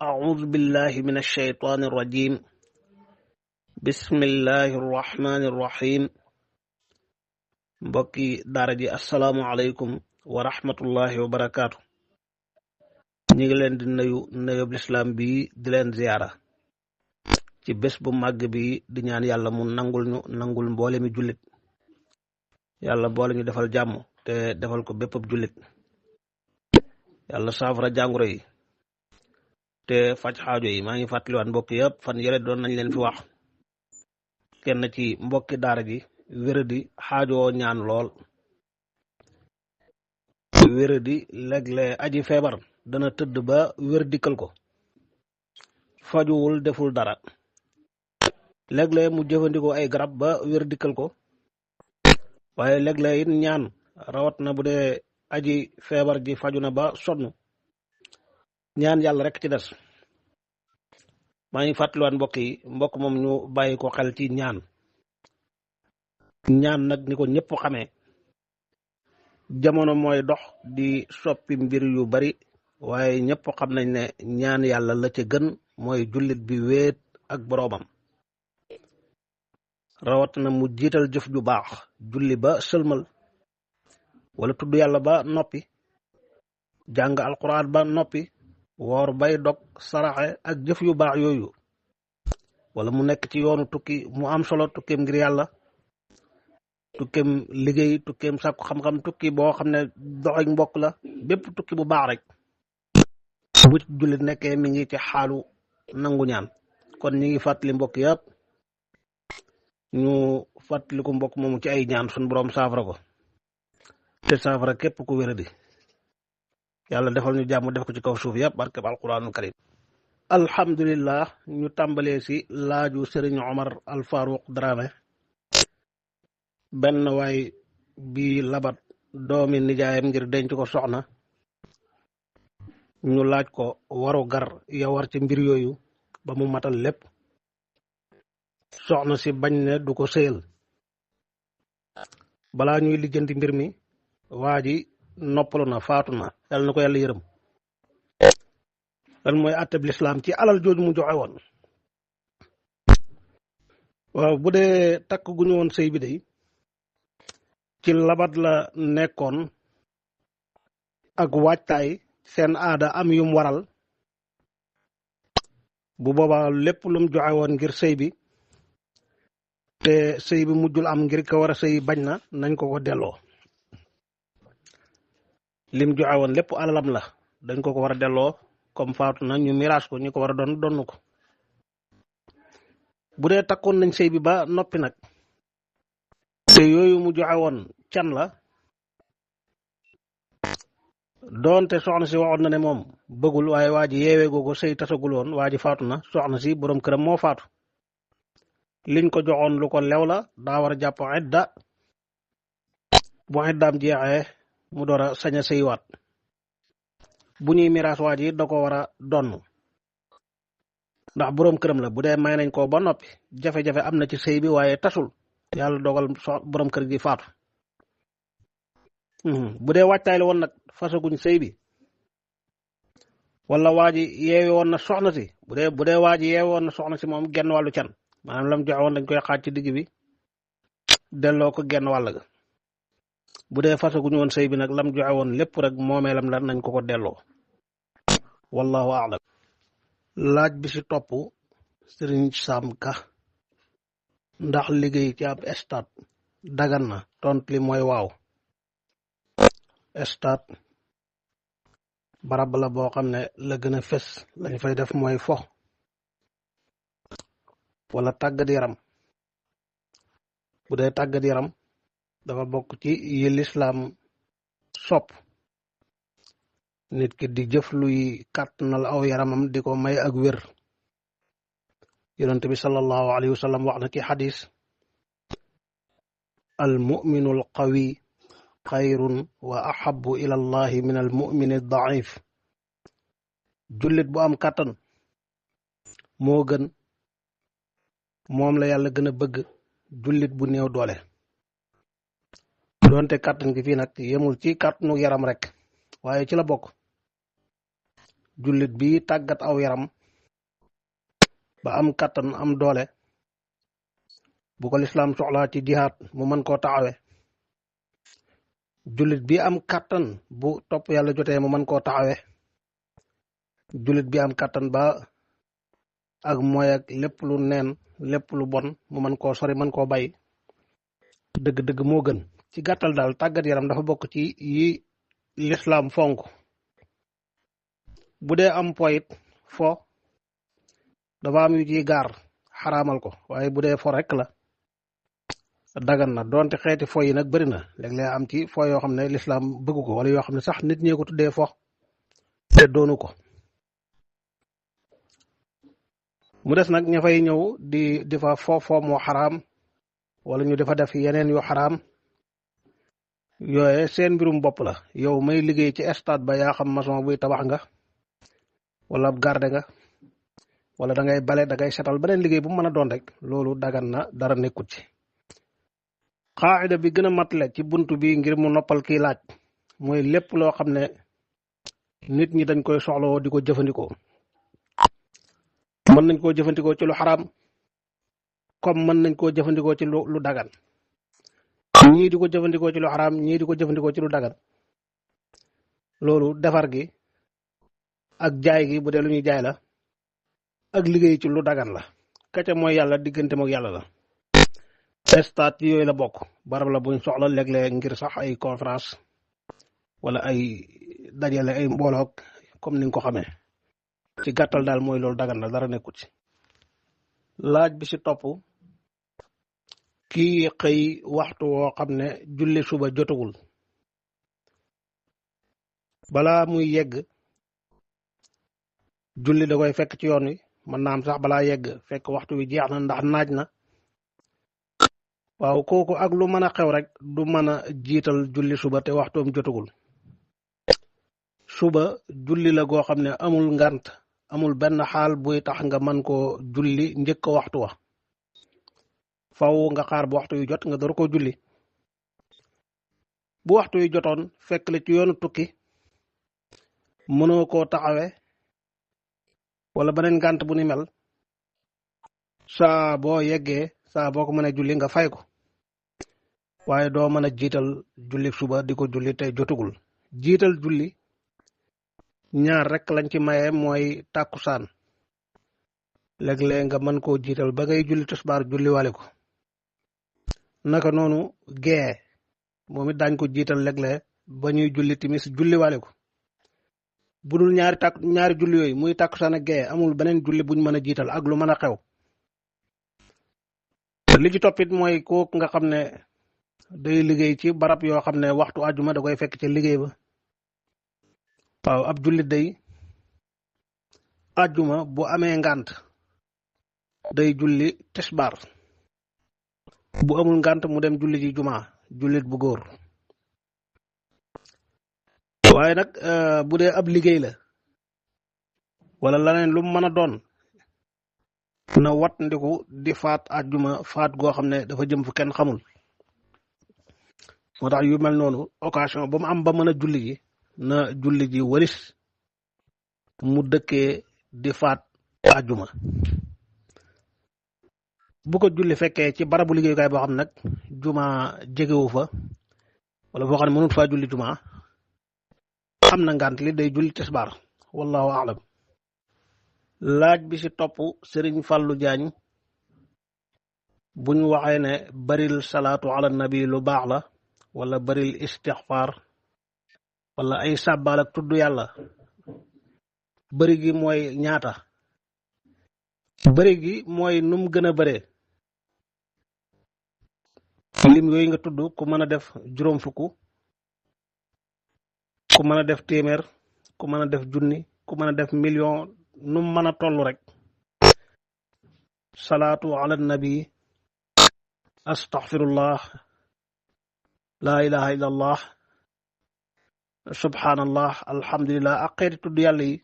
أعوذ بالله من الشيطان الرجيم بسم الله الرحمن الرحيم mbokki daara ji asalaamualeykum wa rahmatullahi wa barakaatu. ñi ngi leen di nuyu lislaam bi di leen ziyaara ci bés bu màgg bi di ñaan yàlla mu nangul mboole mi jullit yàlla boole ñu defal jàmm te defal ko bépp ab jullit yàlla saafara jàngoro yi te faj xaajo yi. maa ngi fàttaliwaat mbokk yëpp fan yële doon nañ leen fi wax kenn ci mbokki daara ji wéradi xaajoo ñaan lool. wéradi léeg-léeg aji feebar dana tëdd ba wér dikkal ko fajuwul deful dara, léeg-léeg mu jëfandikoo ay garab ba wér dikkal ko, waaye léeg-léeg it ñaan rawat na bu dee aji feebar ji faju na ba sonn ñaan yàlla rek ci des. maa ngi fàttaliwaat mbokk moom ñu bàyyi ko xel ci ñaan nag ni ko ñëpp xamee jamono mooy dox di soppi mbir yu bari, waaye ñëpp xam nañ ne ñaan yàlla la ca gën mooy jullit bi wéet ak boroomam, rawat na mu jiital jëf ju baax, julli ba sëlmal wala tudd yàlla ba noppi, jàng alquran ba noppi, woor bay dog, saraxe ak jëf yu baax yooyu, wala mu nekk ci yoonu tukki mu am solo, tukkeem ngir yàlla, tukkeem liggéey, tukkeem sàkku xam-xam, tukki boo xam ne doxek mbokk la, bépp tukki bu baax rek bu jullit nekkee mi ngi ci xaalu nangu ñaan. kon ñi ngi fàttali mbokk yëpp ñu fàttali ko mbokk moomu ci ay ñaan suñu boroom saafara ko te saafara képp ku wéradi. yàlla defal ñu jàmm def ko ci kaw suuf yëpp barkeb alquranul karim. alhamdulillah, ñu tàmbalee si laaju Sëriñ Omar Al Farouq Dramé. benn waay bi labat doomi nijaayam ngir denc ko soxna, ñu laaj ko waru gar ya war ci mbir yooyu ba mu matal lépp. soxna si bañ ne du ko sëyal. balaa ñuy lijjanti mbir mi waa ji noppalu na, faatu na, yàlla na ko yàlla yërëm. lan mooy àtteb lislaam ci alal jooju mu joxe woon? waaw, bu dee takk gu ñu woon sëy bi day ci labat la nekkoon ak waajtaay, seen aada am yum waral, bu boobaa lépp lum joxe woon ngir sëy bi te sëy bi mujjul am ngir ko war a sëy bañ na, nañ ko ko delloo. lim joxe woon lépp alalam la, dañ ko war a delloo. comme faatu na ñu miraas ko, ñu ko war a donn ko. bu dee takkoon nañ sëy bi ba noppi nag te yooyu mu joxe woon can la, doonte soxna si waxoon na ne moom bëggul, waaye waa ji yeewee googu sëy tasagul woon, waa ji faatu na, soxna si boroom këram moo faatu, liñ ko joxoon lu ko lew la, daa war a jàpp idda. bu iddaam jeexee mu door a sañ a sëywaat. bu ñuy miraas waa ji da ko war a donn ndax boroom këram la. bu dee may nañ ko ba noppi, jafe-jafe am na ci sëy bi waaye tasul, yàlla dogal boroom kër gi faatu. bu dee waajtaay la woon nag, fasaguñ sëy bi, wala waa ji yeewe woon na soxna si, bu dee waa ji yeewe woon na soxna si moom genn wàllu can, maanaam lam joxe woon dañ koy xaaj ci digg bi delloo ko genn wàll ga. bu dee fasaguñu woon sëy bi nag, lam joxe woon lépp rek moomeelam la, nañ ko delloo. wallahu a'lam. laaj bi si topp Sëriñ Sam Ka: ndax liggéey ci ab stade dagan na? tontu li mooy waaw. stade barab la boo xam ne la gën a fës lañ fay def mooy fo wala tàggat yaram. bu dee tàggat yaram dafa bokk ci yi lislaam sopp, nit ki di jëf luy kàttanal aw yaramam di ko may ak wér. yonent bi sallallahu alayhi wa sallam wax na ci xadis: al muminu al qawi xayrun wa ahabu ila allahi min al mumini daif. jullit bu am kàttan moo gën, moom la yàlla gën a bëgg jullit bu néew doole. doonte kàttan gi fii nag yemul ci kàttanu yaram rek, waaye ci la bokk. jullit bi tàggat aw yaram ba am kàttan am doole bu ko lislaam soxlaa ci jihaad mu mën koo taxawe jullit bi am kàttan bu topp yàlla jotee mu mën koo taxawe jullit bi am kàttan ba ak mooy ak lépp lu neen lépp lu bon mu mën koo sori mën koo bay dëgg-dëgg moo gën ci gàttal daal tàggat yaram dafa bokk ci yi lislaam fonk bu dee am poyit fo dafa am yu ciy gaar xaraamal ko waaye bu dee fo rek la dagan na donte xeeti fo yi nag bëri na léeg-léeg am ci fo yoo xam ne lislaam bëgg ko wala yoo xam ne sax nit ñee ko tuddee fo te doonu ko mu des nag ña fay ñëw di fa fo moo xaraam wala ñu dafa def yeneen yu xaraam yooye seen mbirum bopp la yow may liggéey ci stade ba yaa xam maçon buy tabax nga wala ab garde nga wala da ngay bale da ngay setal beneen liggéey bu mu mën a doon rek loolu dagan na dara nekkut ci xaaxida bi gën a matale ci buntu bi ngir mu noppal kii laaj mooy lépp loo xam ne nit ñi dañ koy soxlawoo di ko jëfandikoo mën nañ koo jëfandikoo ci lu xaraam comme mën nañ koo jëfandikoo ci lu dagan ñii di ko jëfandikoo ci lu xaraam ñii di ko jëfandikoo ci lu dagan loolu defar gi ak jaay gi bu dee lu ñuy jaay la ak liggéey ci lu dagan la kaca mooy yàlla diggante mook yàlla la stade ci yooyu la bokk barab la buñ soxla léeg-léeg ngir sax ay conférence wala ay dajale ay mbooloog comme ni nga ko xamee ci gàttal daal mooy loolu dagan na dara nekkut ci laaj bi ci topp kii xëy waxtu woo xam ne julli suba jotagul balaa muy yegg julli da koy fekk ci yoon wi mën naa am sax balaa yegg fekk waxtu wi jeex na ndax naaj na waaw kooku ak lu mën a xew rek du mën a jiital julli suba te waxtoom jotagul suba julli la goo xam ne amul ngant amul benn xaal buy tax nga mën koo julli njëkk waxtu wa faw nga xaar bu waxtu yu jot nga door koo julli bu waxtu yu jotoon fekk la ci yoonu tukki mënoo koo taxawe wala beneen ngànt bu ni mel saa boo yeggee saa boo ko mënee julli nga fay ko waaye doo mën a jiital julli suba di ko julli te jotugul jiital julli ñaar rek lañ ci maye mooy tàkkusaan léeg-léeg nga mën koo jiital ba ngay julli tisbaar julli wale ko naka noonu gee moom it daañ ko jiital léeg-léeg ba ñuy julli timis julli wale ko bu dul ñaari julli yooyu muy tàkkusaan ak gee amul beneen julli buñ mën a jiital ak lu mën a xew li ci toppit mooy kooku nga xam ne day liggéey ci barab yoo xam ne waxtu àjjuma da koy fekk ca liggéey ba waaw ab jullit day àjjuma bu amee ngànt day julli tisbaar bu amul ngànt mu dem julli ji juma jullit bu góor waaye nag bu dee ab liggéey la wala leneen lu mu mën a doon na wat ndiku di faat àjjuma faat goo xam ne dafa jëm fu kenn xamul moo tax yu mel noonu occasion ba mu am ba mën a julli ji na julli ji waris mu dëkkee di faat àjjuma bu ko julli fekkee ci barabu liggéeyukaay boo xam ne nag juma jegewu fa wala foo xam ne mënut faa julli juma am na ngànt li day julli tisbaar wallahu aalam laaj bi ci topp Sëriñ Fàllu Jaañ bu ñu waxee ne baril salaatu ala nabi lu baax la wala baril istixfaar wala ay sàbbaal ak tudd yàlla bëri gi mooy ñaata bëri gi mooy num gën a bëree lim yooyu nga tudd ku mën a def juróom fukk ku mën a def téeméer ku mën a def junni ku mën a def million num mën a toll rek salaatu ala nabi astaghfirullah laa ilaha illa allah subhanallah alhamdulillah ak xeeti tudd yàlla yi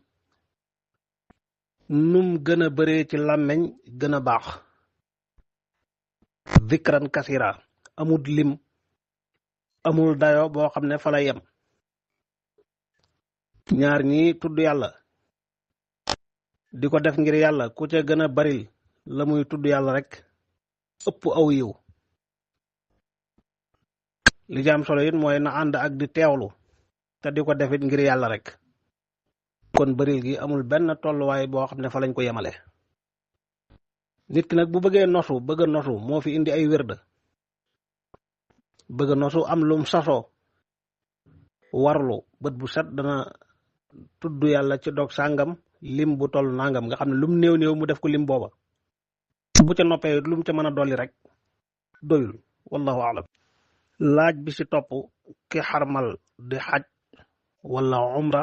num gën a bëree ci làmmeñ gën a baax zikran kasira amul lim amul dayo boo xam ne fa la yem ñaar ñi tudd yàlla di ko def ngir yàlla ku ca gën a baril la muy tudd yàlla rek ëpp aw yiw li jaam solo it mooy na ànd ak di teewlu te di ko defit ngir yàlla rek kon baril gi amul benn tolluwaay boo xam ne fa lañ ko yemale nit ki nag bu bëggee nosu bëgg a nosu moo fi indi ay wérd bëgg a nosu am lum sasoo warlu bët bu set dana tudd yàlla ci dog sàngam lim bu toll nangam nga xam ne lum néew néew mu def ko lim booba bu ca noppee lum ca mën a dolli rek doyul wallahu alam laaj bi ci topp ki xarmal di xaj wala umra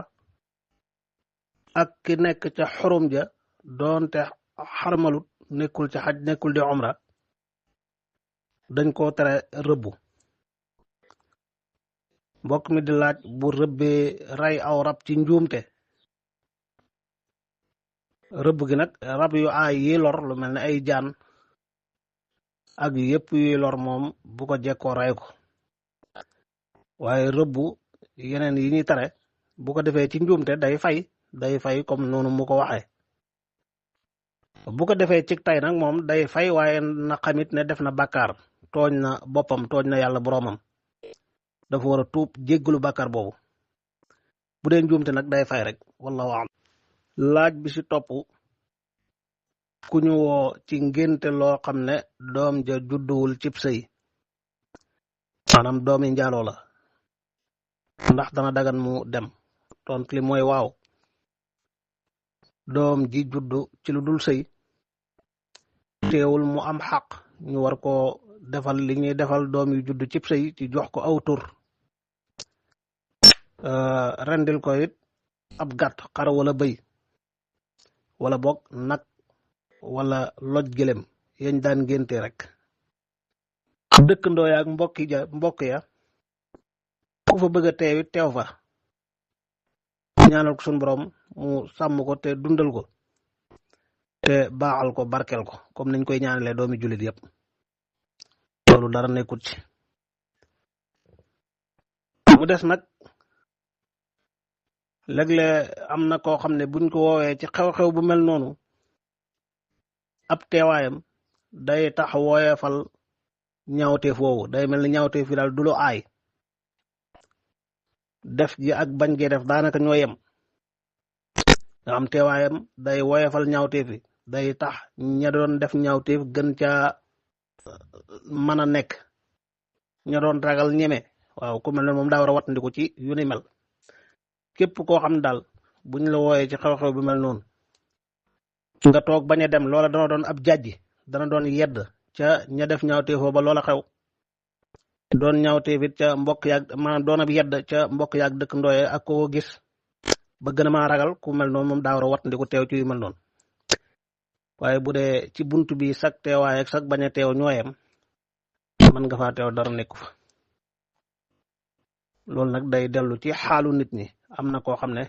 ak ki nekk ca xurum ja doonte xarmalut nekkul ca xaj nekkul di umra dañ koo tere rëbbu mbokk mi di laaj bu rëbbee rey aw rab ci njuumte rëbb gi nag rab yu aay yi lor lu mel ne ay jaan ak yépp yuy lor moom bu ko jekkoo rey ko waaye rëbbu yeneen yi ñuy tere bu ko defee ci njuumte day fay comme noonu mu ko waxee bu ko defee ci tay nag moom day fay waaye na xamit ne def na bàkkaar tooñ na boppam tooñ na yàlla boroomam dafa war a tuub jéggalu bàkkaar boobu bu dee njuumte nag day fay rek wallahu a'lam laaj bi ci topp ku ñu woo ci ngénte loo xam ne doom ja judduwul cib sëy maanaam doomi njaaloo la ndax dana dagan mu dem tontu li mooy waaw doom ji juddu ci lu dul sëy teewul mu am xaq ñu war koo defal li ñuy defal doom yu juddu cib sëy ci jox ko aw tur rendil ko it ab gàtt xar wala bëy wala boog nag wala loj gëlem yañ daan ngénte rek dëkkandoo ya ak mbokk ya ku fa bëgg a teewit teew fa ñaanal ko suñu borom mu sàmm ko te dundal ko te baaxal ko barkel ko comme niñ koy ñaanalee doomi jullit yépp loolu dara nekkut ci mu des nag léeg-léeg am na koo xam ne buñ ko woowee ci xew-xew bu mel noonu ab teewaayam day tax wooyefal ñaawteef woowu day mel ni ñaawteef yi daal du lu aay def ji ak bañ gee def daanaka ñoo yem nga am teewaayam day woyefal ñaawteef yi day tax ña doon def ñaawteef gën caa mën a nekk ña doon ragal ñeme waaw ku mel ne moom daa war a wattandiku ci yu ni mel képp koo xam ne daal buñ la wooyee ci xew-xew bi mel noonu nga toog bañ a dem loola dana doon ab jàjji dana doon yedd ca ña def ñaawteefoo ba loola xew doon ñaawteef it ca mbokk yaag maanaam doon ab yedd ca mbokk yaag dëkk ndooye ak koo gis ba gën a maa ragal ku mel noonu moom daa war a wattandiku teew ci yu mel noonu waaye bu dee ci bunt bi sag teewaay ak sag bañ a teew ñooyem mën nga faa teew dara nekku fa loolu nag day dellu ci xaalu nit ñi am na koo xam ne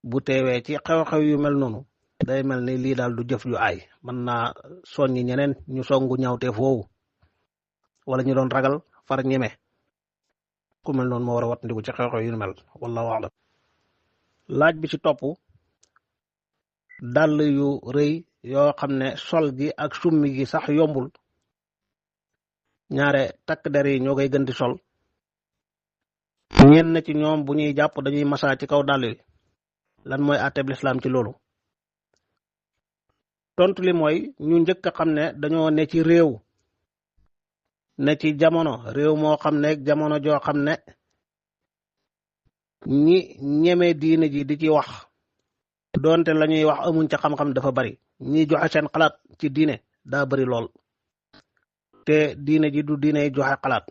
bu teewee ci xew-xew yu mel noonu day mel ni lii daal du jëf yu aay mën naa soññi ñeneen ñu songu ñaawteef woowu wala ñu doon ragal far ñeme ku mel noonu moo war a wattandiku ci xew-xew yu mel wallahu a'lam laaj bi ci topp dàll yu rëy yoo xam ne sol gi ak summi gi sax yombul ñaare takk der yi ñoo koy gën di sol ñenn ci ñoom bu ñuy jàpp dañuy masaa ci kaw dàll yi lan mooy àtteb lislaam ci loolu tontu li mooy ñu njëkk a xam ne dañoo ne ci réew ne ci jamono réew moo xam ne jamono joo xam ne ñi ñeme diine ji di ci wax doonte la ñuy wax amuñ ca xam-xam dafa bari ñi joxe seen xalaat ci diine daa bari lool te diine ji du diine joxe xalaat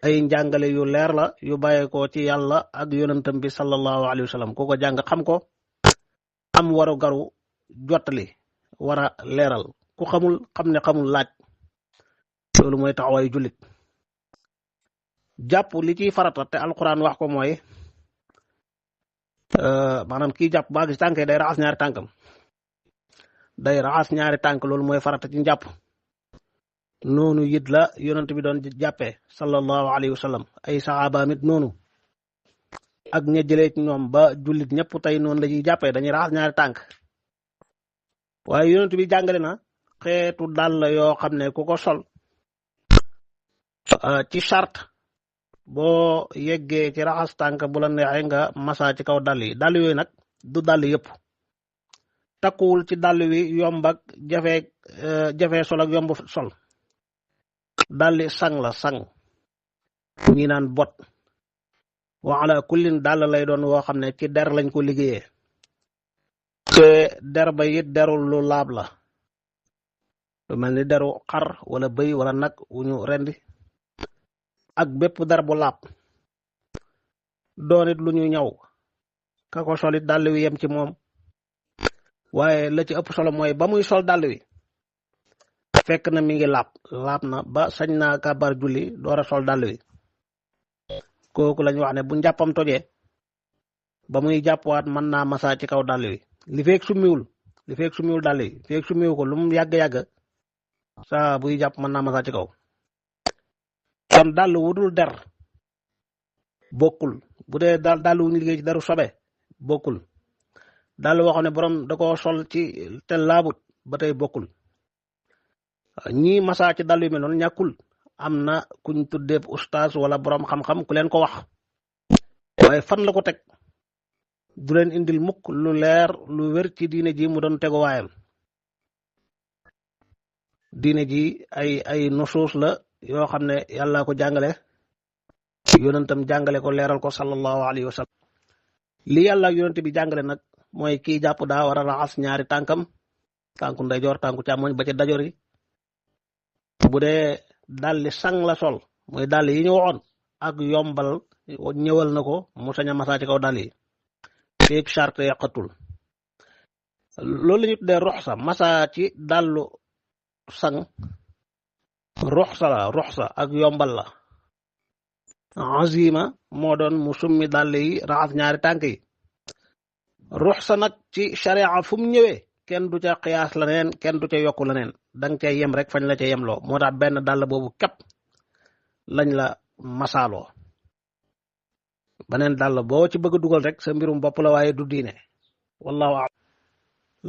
ay njàngale yu leer la yu bàyyeekoo ci yàlla ak yonentam bi sallallahu alayhi wa sallam ku ko jàng xam ko am waru garu jottali war a leeral ku xamul xam ne xamul laaj loolu mooy taxawaayu jullit jàpp li ciy farata te alquran wax ko mooy maanaam kii jàpp baa gis tànk day raxas ñaari tànkam day raxas ñaari tànk loolu mooy farata ci njàpp noonu it la yonent bi doon jàppee sallallahu alayhi wa sallam ay saxaabaam it noonu ak ña jëlee ci ñoom ba jullit ñëpp tey noonu la ñuy jàppee dañuy raxas ñaari tànk waaye yonent bi jàngale na xeetu dàll yoo xam ne ku ko sol ci charte boo yeggee ci raxas tànk bu la neexee nga masa ci kaw dàll yi dàll yooyu nag du dàll yëpp takkuwul ci dàll wi yomb ak jafe sol ak yomb sol dàlli sang la sang ñi naan bot wa ala kullin dàll lay doon woo xam ne ci der lañ ko liggéeyee te der ba it derul lu laab la lu mel ni deru xar wala bëy wala nag wu ñu rendi ak bépp der bu laab doon it lu ñu ñaw ka ko sol it dàll wi yem ci moom waaye la ci ëpp solo mooy ba muy sol dàll wi fekk na mi ngi laab na ba sañ naa kabar julli door a sol dàll wi kooku lañ wax ne bu njàppam tojee ba muy jàppwaat mën naa masa ci kaw dàll wi li feek summiwul dàll yi feek summiwu ko lu mu yàgg-yàgg saa buy jàpp mën naa masa ci kaw kon dàll wudul der bokkul bu dee dàll wuñu liggéey ci deru sobe bokkul dàll waxoon ne borom da ko sol ci te laabut ba tey bokkul ñii masa ci dàll yu mel noonu ñàkkul am na kuñ tuddeeb ustaas wala borom xam-xam ku leen ko wax waaye fan la ko teg du leen indil mukk lu leer lu wér ci diine ji mu doon tego waayam diine ji ay nusuus la yoo xam ne yàlla ko jàngale yonentam jàngale ko leeral ko sallallahu alayhi wa sallam li yàlla ak yonent bi jàngale nag mooy kii jàpp daa war a raxas ñaari tànkam tànku ndeyjoor tànku càmmoñ ba ca dajor yi bu dee dalli sang la sol mooy dàll yi ñu waxoon ak yombal ñëwal na ko mu sañ a masa ci kaw dàll yi feek charte yàqatul loolu la ñu tuddee ruxsa masa ci dàllu sang ruxsa ak yombal la azima moo doon mu summi dàll yi raxas ñaari tànk yi ruxsa nag ci sharia fu mu ñëwee kenn du ca xiyaas la neen kenn du ca yokku la neen danga cay yem rek fañ la ca yemloo moo tax benn dàll boobu képp lañ la masaaloo beneen dàll boo ci bëgg a dugal rek sa mbirum bopp la waaye du diine wallahu a'lam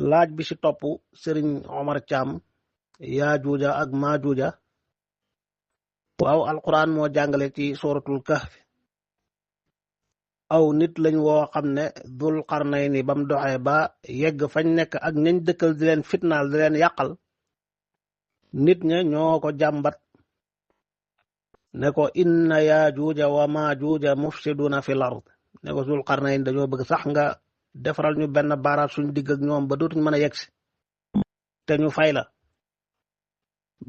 laaj bi ci topp sëriñ Omar Thiam Yaajuuja ak Maajuuja waaw alquran moo jàngale ci suratul kahf aw nit lañ woo xam ne dul qarnayni bam doxee ba yegg fañ nekk ak ñañ dëkkal di leen fitnaal di leen yàqal nit ña ñoo ko jàmbat ne ko inna yaajuuja wa maajuuja mufsiduna fil ard ne ko dul qarnayni dañoo bëgg sax nga defaral ñu benn baaraat suñ digg ak ñoom ba dootuñ mën a yegsi te ñu fay la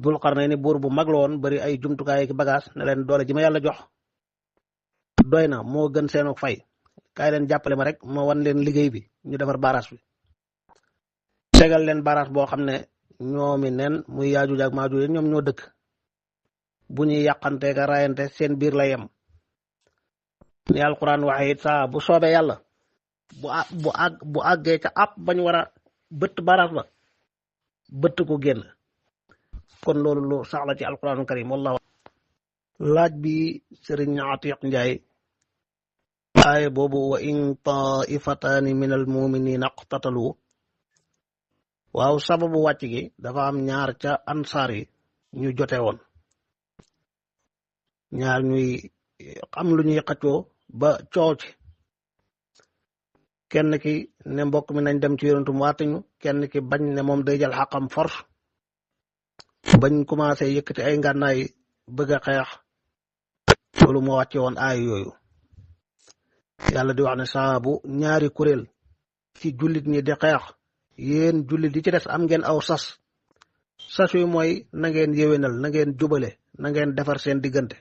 dul qarnayni buur bu mag la woon bari ay jumtukaay ak bagage ne leen doole ji ma yàlla jox doy na moo gën seenu fay kaay leen jàppale ma rek ma wan leen liggéey bi ñu defar baras bi tegal leen baras boo xam ne ñoomi nen muy yaajuuj ak maajuuj ñoom ñoo dëkk bu ñuy yàqante ka rayante seen biir la yem ni alquran waxe it saa bu soobee yàlla bu àggee ca àpp bañ war a bëtt baras ba bëtt ko génn kon loolu lu saxla ci alquranul karim wallahu laaj bi sëriñ Atiq Njaay aaya boobu wa in taifataani min al muminina iqtatalu waaw sababu wàcc gi dafa am ñaar ca ansaar yi ñu jote woon ñaar ñuy am lu ñuy xaccoo ba coow ci kenn ki ne mbokk mi nañ dem ci yonentu mu wàttiñu kenn ki bañ ne moom day jël xaqam force bañ commencé yëkkati ay ngànnaay bëgg a xeex loolu moo wàcce woon aay yooyu yàlla di wax ne saabu ñaari kuréel ci jullit ñi di xeex yéen jullit yi ci des am ngeen aw sas wi mooy na ngeen yéwénal na ngeen jubale na ngeen defar seen diggante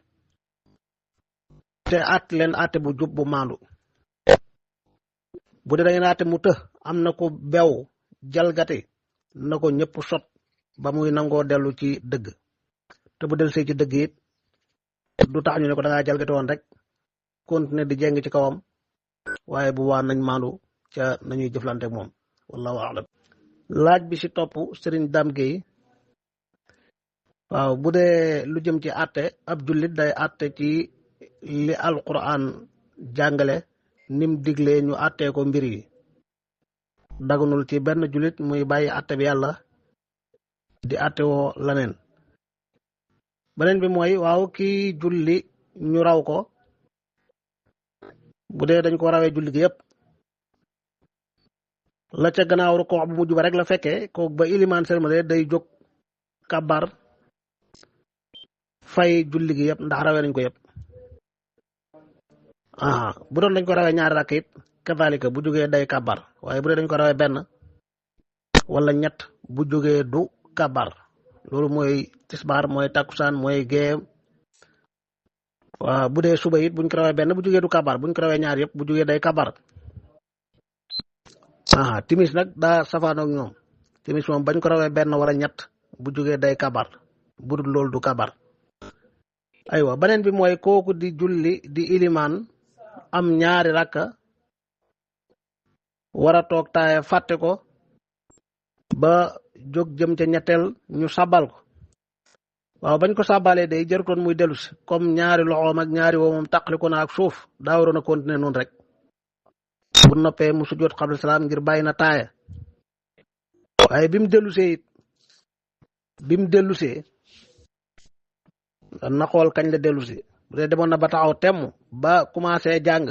te àtt leen àtte bu jub bu maandu bu dee da ngeen àtte mu të am na ko bew jalgati na ko ñëpp sot ba muy nangoo dellu ci dëgg te bu del see ci dëgg it du tax ñu ne ko da ngaa jalgati woon rek continuer di jeng ci kawam waaye bu waa nañ maandu ca nañuy jëflante moom wallahu a'lam laaj bi ci topp Serigne Dame Gueye waaw bu dee lu jëm ci àtte ab jullit day àtte ci li alquran jàngale nim diglee ñu àttee ko mbir yi daganul ci benn jullit muy bàyyi àtte bi yàlla di àtte woo laneen. beneen bi mooy waaw kii julli ñu raw ko bu dee dañ ko rawee julli gi yépp la ca gannaaw rukkoo bu mujj ba rek la fekkee ko ba ilimaan sërmale day jóg kabar fay julli gi yépp ndax rawee nañ ko yépp. bu doon dañ ko rawee ñaari rakk it kazalika bu jógee day kabar waaye bu dee dañ ko rawee benn wala ñett bu jógee du kabar. loolu mooy tisbaar mooy takkusaan mooy gee. waaw bu dee suba it buñ ko rawee benn bu jógee du kabar buñ ko rawee ñaar yëpp bu jógee day kabar. timis nag daa safaanoog ñoom timis moom bañ ko rawee benn wala ñett bu jógee day kabar bu dul loolu du kabar. aywa beneen bi mooy kooku di julli di ilimaan am ñaari rakka war a toog taaya fàtte ko ba jóg jëm ca ñetteel ñu sabal ko. waaw bañ ko sabalee day jarutoon muy dellu si comme ñaari loxoom ak ñaari woomam taqali ko na ak suuf daa waroon a continuer noonu rek bu noppee mu sujjoot xabla salaam ngir bàyyi na taaya. waaye bi mu dellusee na xool kañ la dellusi bu dee demoon na ba taxaw temm ba commencé jàng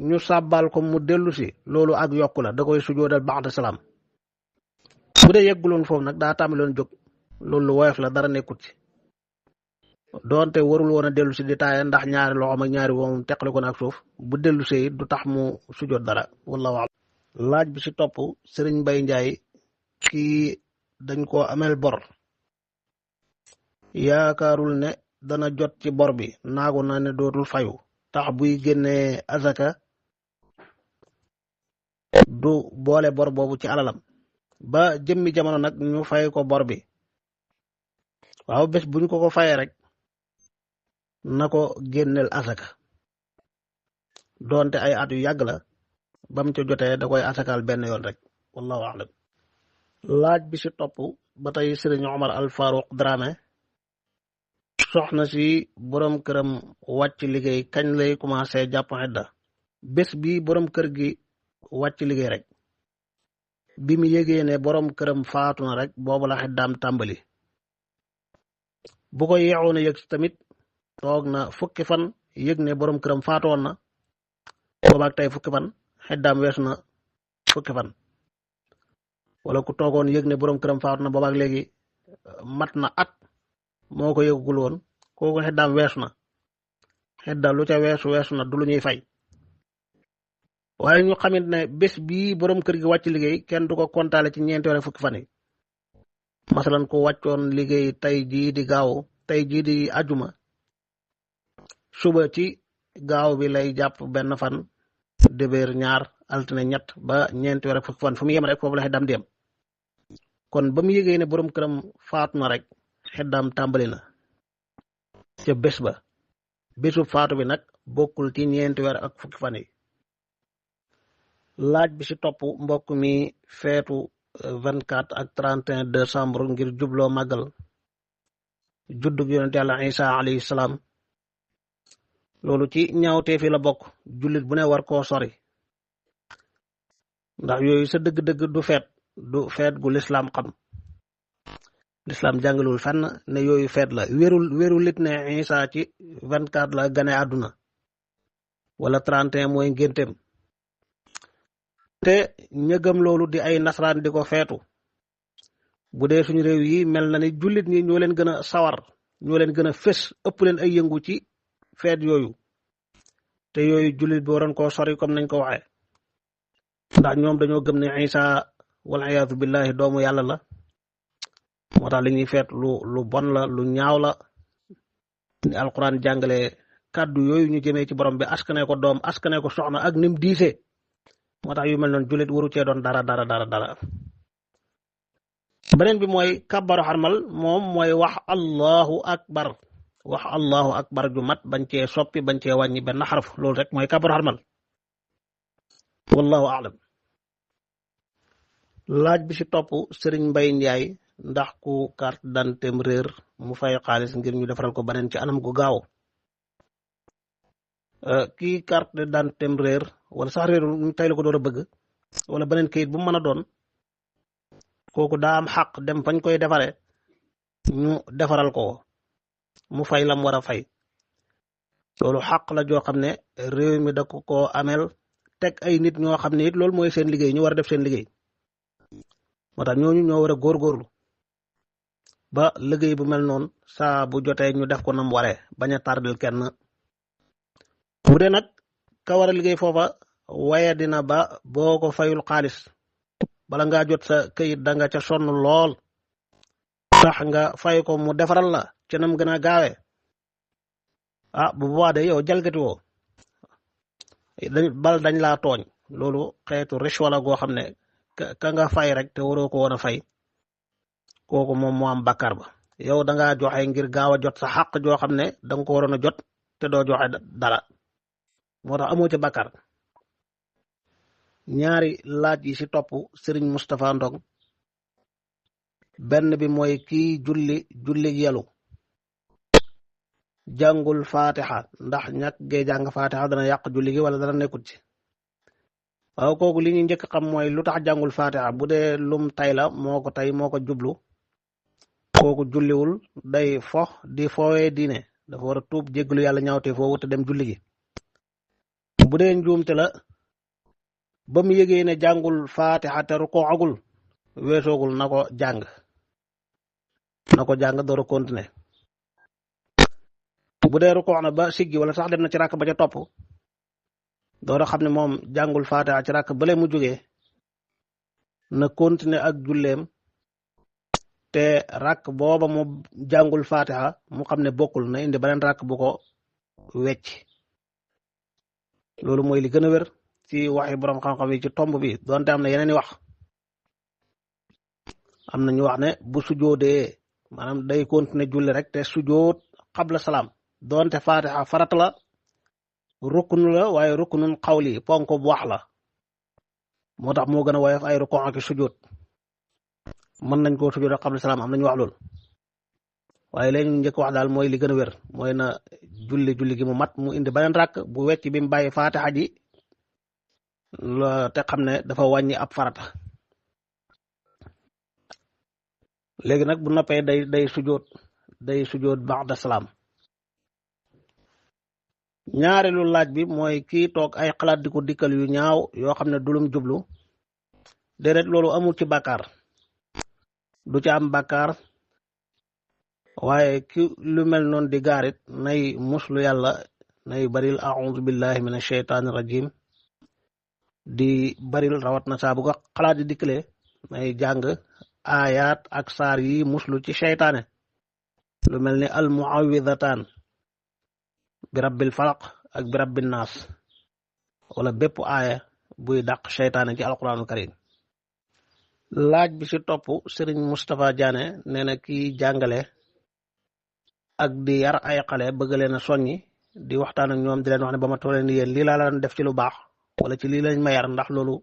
ñu sabal ko mu dellusi loolu ak yokku la da koy sujjoodal ba'da salaam. bu dee yegguloon foofu nag daa tàmbaloon jóg loolu lu woyof la dara nekkut ci doonte warul woon a dellu si di taaya ndax ñaari loxoom ak ñaari woomam teqale ko na ak suuf bu dellu see it du tax mu sujjoot dara wallahu a'lam. laaj bi si topp Sëriñ Mbay Njaay kii dañ ko amel bor yaakaarul ne dana jot ci bor bi naagu na ne dootul fayu tax buy génnee azaka du boole bor boobu ci alalam ba jëmmi jamono nag ñu fay ko bor bi. waaw bés buñ ko fayee rek na ko génneel asaka doonte ay at yu yàgg la bam ca jotee da koy asakaal benn yoon rek wallahu a'lam. laaj bi si topp ba tey Sëriñ Omar Al Farouq Dramé soxna si borom këram wàcc liggéey kañ lay commencé jàpp xedda. bés bi borom kër gi wàcc liggéey rek bi mu yégee ne borom këram faatu na rek boobu la xeddaam tàmbali. bu ko yeexoon a yëg tamit toog na fukki fan yëg ne borom këram faatoon na boobaak tey fukki fan xeddaam weesu na fukki fan. wala ku toogoon yëg ne borom këram faatu na boobaak léegi mat na at moo ko yëgul woon kooku xeddaam weesu na xedda lu ca weesu na du lu ñuy fay. waaye ñu xamit ne bés bii borom kër gi wàcc liggéey kenn du ko kontaale ci ñeenti weer fukki fan yi. masalan ko wàccoon liggéey tey jii di gaaw tey jii di ajuma suba ci gaaw bi lay jàpp benn fan débéer ñaar altine ñett ba ñeenti weer fukki fan fu mu yem rek foofu la xeddaam di yem. kon ba mu yëgee ne borom këram faatu na rek xeddaam tàmbali na ca bés ba bésu faatu bi nag bokkul ci ñeenti weer ak fukki fan yi. laaj bi si topp mbokk mi feetu 24 ak 31 décembre ngir jubloo màggal juddug yonent Yàlla Isa alayhi salaam loolu ci ñaawtee fi la bokk jullit bu ne war koo sori ndax yooyu sa dëgg-dëgg du feet gu lislaam xam. lislaam jàngalul fenn ne yooyu feet la wérul it ne Isa ci 24 la gane àdduna wala 31 mooy ngénteem te ñëgam loolu di ay nasaraan di ko feetu. bu dee suñu réew yi mel na ni jullit ñi ñoo leen gën a sawar ñoo leen gën a fés ëpp leen ay yëngu ci feet yooyu te yooyu jullit bi waroon koo sori comme nañ ko waxee ndax ñoom dañoo gëm ne Isa wal iyaadu billahi doomu yàlla la moo tax li ñuy feet lu bon la lu ñaaw la ni alquran jàngale kàddu yooyu ñu jëmee ci borom bi askane ko doom askane ko soxna ak nim diisee moo tax yu mel noonu jullit waru cee doon dara. beneen bi mooy kàbbaru xarmal moom mooy wax allahu akbar ju mat bañ cee soppi bañ cee wàññi benn xaraf loolu rek mooy kàbbaru xarmal wallahu a'lam. laaj bi ci topp Sëriñ Mbay Njaay ndax ku carte d'identité réer mu fay xaalis ngir ñu defaral ko beneen ci anam gu gaaw. kii carte d'identité am réer wala sax réerul ñu tey la ko door a bëgg wala beneen kayit bu mu mën a doon kooku daa am xaq dem fañ koy defaree ñu defaral ko mu fay lam war a fay loolu xaq la joo xam ne réew mi da ko koo amel teg ay nit ñoo xam ne it loolu mooy seen liggéey ñu war a def seen liggéey moo tax ñooñu ñoo war a góorgóorlu ba liggéey bu mel noonu saa bu jotee ñu def ko nam waree bañ a tardel kenn bu dee nag ka war a liggéey foofa waaye dina ba boo ko fayul xaalis bala ngaa jot sa këyit da nga ca sonn lool tax nga fay ko mu defaral la ca nam gën a gaawee bu boobaa de yow jalgati woo dañ laa tooñ loolu xeetu riche wala goo xam ne ka nga fay rek te waroo ko woon a fay kooku moom moo am bàkkaar ba yow da ngaa joxe ngir gaaw a jot sa xàq joo xam ne da nga ko waroon a jot te doo joxe dara moo tax amoo ca bàkkaar ñaari laaj yi ci topp Serigne Moustapha Ndong benn bi mooy kii julli yelu jàngul fatiha ndax ñàkk gee jàng fatiha dana yàq julli gi wala dana nekkut ci waaw kooku li ñuy njëkk xam mooy lu tax jàngul fatiha bu dee lum tay la moo ko tay moo ko jublu kooku julliwul day fox di foowee diine dafa war a tuub jéggalu yàlla ñaawtee foofu te dem julli gi bu dee njuumte la ba mu yëgee ne jàngul fatiha te rukkoo agul weesoogul na ko jàng door a continuer bu dee rukkoo na ba siggi wala sax dem na ci ràkk ba ca topp door a xam ne moom jàngul fatiha ci ràkk bale mu jógee na continuer ak julleem te ràkk booba mu jàngul fatiha mu xam ne bokkul na indi beneen ràkk bu ko wecc loolu mooy li gën a wér ci waxi borom xam-xam yi ci tomb bi donte am na yeneen i wax am na ñu wax ne bu sujoodee maanaam day continuer julli rek te sujood xabla salaam donte fatiha farat la rukkunu la waaye rukkunun xawli ponk bu wax la moo tax moo gën a woyof ay rukkoo ak sujood mën nañ koo sujood xabla salaam am nañu wax loolu waaye léegi ñu njëkk wax daal mooy li gën a wér mooy na julli gi mu mat mu indi beneen rakk bu wecc bi mu bàyyi fatiha ji te xam ne dafa wàññi ab farata léegi nag bu noppee day sujood ba'da salaam ñaareelu laaj bi mooy kii toog ay xalaat di ko dikkal yu ñaaw yoo xam ne dulum jublu déedéet loolu amul ci bàkkaar du ci am bàkkaar waaye ki lu mel noonu di gaarit nay muslu yàlla nay baril a'udhu billahi minash shaytaani rajim di baril rawat na saa bu ko xalaat di dikkale nay jàng ayaat ak saar yi muslu ci seytaane lu mel ni al muawwidataan bi rabbil falaq ak bi rabbin naas wala bépp aaya buy dàq seytaane ci alquranul karim laaj bi ci topp Serigne Moustapha Diané nee na kii jàngale ak di yar ay xale bëgg leen a soññi di waxtaan ak ñoom di leen wax ne ba ma toolee ni yéen lii laa la def ci lu baax wala ci lii lañ ma yar ndax loolu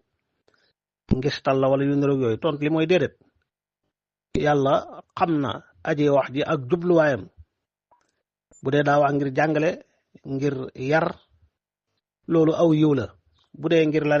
ngistal la wala yu niroog yooyu tont li mooy déedéet yàlla xam na aji wax ji ak jubluwaayam bu dee daa wax ngir jàngale ngir yar loolu aw yiw la bu dee ngir la ne